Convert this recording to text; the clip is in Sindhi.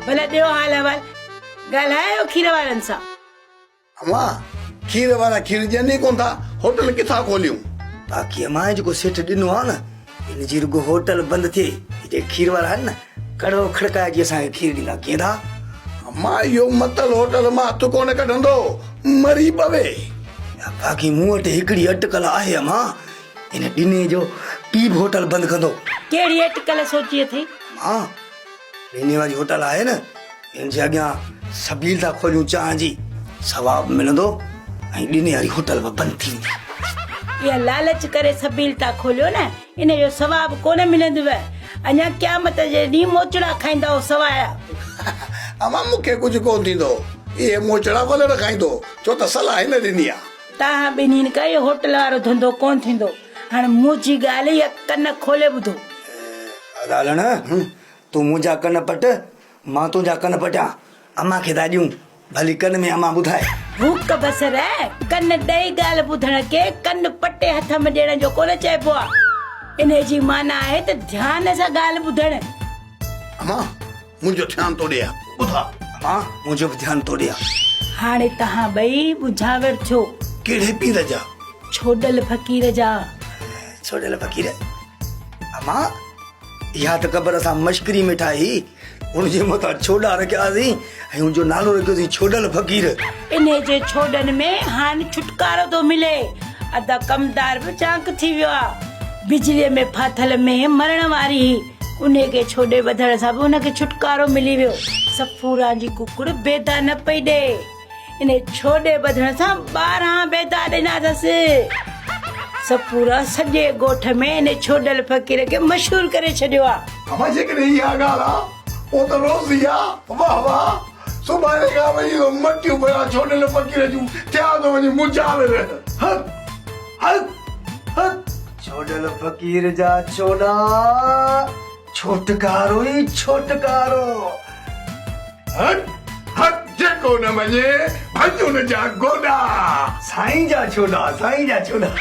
ڀلا ڏيو حال احوال، ڳالهايو کير وارن سان. امان، کير وارا کير ڏين ئي ڪونه ٿا، هوٽل ڪٿان کوليون؟ باقي امان جيڪو سيٺ ڏنو آ نه، ان جي رڳو هوٽل بند ٿئي، هي جيڪي کير وارا آهن نه، ڪڙو کڙڪائي اچي اسان کي کير ڏيندا. ڪيئن ٿا؟ امان، اهو متل هوٽل مان هٿ ڪونه ڪڍندو، مري پوي. باقي مون وٽ هڪڙي اٽڪل آهي امان، ان ڏني جو پيء به هوٽل بند ڪندو. ڪهڙي اٽڪل سوچي اٿئي؟ امان، ڏني واري هوٽل آهي نه، ان جي اڳيان سبيل ٿا کوليون چانهه جي، ثواب ملندو ۽ ڏني واري هوٽل به بند ٿي ويندي. اها لالچ ڪري سبيل ٿا کوليو نه، ان جو ثواب ڪونه ملندو. اڃا قيامت جي ڏينهن موچڙا کائيندائو سوايا. امان مون کي ڪجهه ڪونه ٿيندو، اهي موچڙا ولڙ کائيندو، ڇو ته صلاح هن ڏني آ. توهان ٻنهين کان اهو هوٽل وارو ڌنڌو ڪونه ٿيندو. هاڻ منهنجي ڳالهه اها ڪن کولي ٻڌو. لالڻ، تون منهنجا ڪن پٽ، مان تنهنجا ڪن پٽيان. امان کي ٿا ڏيون، ڀلي ڪن ۾ امان ٻڌائي. ڀوڪ بصر، ڪن ڏئي ڳالهه ٻڌڻ کي ڪن پٽي هٿ ۾ ڏيڻ جو ڪونه چئبو آ. انهيء جي معنيٰ آهي ته ڌيان سان ڳالهه ٻڌڻ. امان، منهنجو ڌيان توڏي آ، ٻڌاء. امان، منهنجو به ڌيان توڏي آ. هاڻي توهان ٻئي ٻجهاور ٿيو. ڪهڙي پير جا؟ ڇوڏل فقير جا. ڇوڏل فقير؟ امان، اها ته قبر اسان مشڪري ۾ ٺاهي هئي. ان جي مٿان ڇوڏا رکياسين ۽ ان جو نالو رکيوسين ڇوڏل فقير. انهيء جي ڇوڏن ۾ هاڻ ڇوٽڪارو ٿو ملي. ادا ڪمدار به چانڪ ٿي ويو آ. بجليء ۾ ڦاٿل مينهن مرڻ واري هئي. انهيء کي ڇوڏي ٻڌڻ سان به ان کي ڇوٽڪارو ملي ويو. صفوران جي ڪڪڙ بيدا نه پئي ڏئي. انهيء ڇوڏي ٻڌڻ سان 12 بيدا ڏنا اٿس. صفورا سڄي ڳوٺ ۾ انهيء ڇوڏل فقير کي مشهور ڪري ڇڏيو آ. امان جيڪڏهن اها ڳالهه آ، پوء ته روزي آ. واهه واهه. سڀاڻي کان وڃي ٿو مٽيون ڀريان ڇوڏل فقير جون، ٿيان ٿو وڃي مجاور. هت هت هت. ڇوڏل فقير جا ڇوڏا، ڇوٽڪارو ئي ڇوٽڪارو. هٽ هٽ جيڪو نه مڃي ڀڃ ان جا گوڏا. سائين جا ڇوڏا، سائين جا ڇوڏا.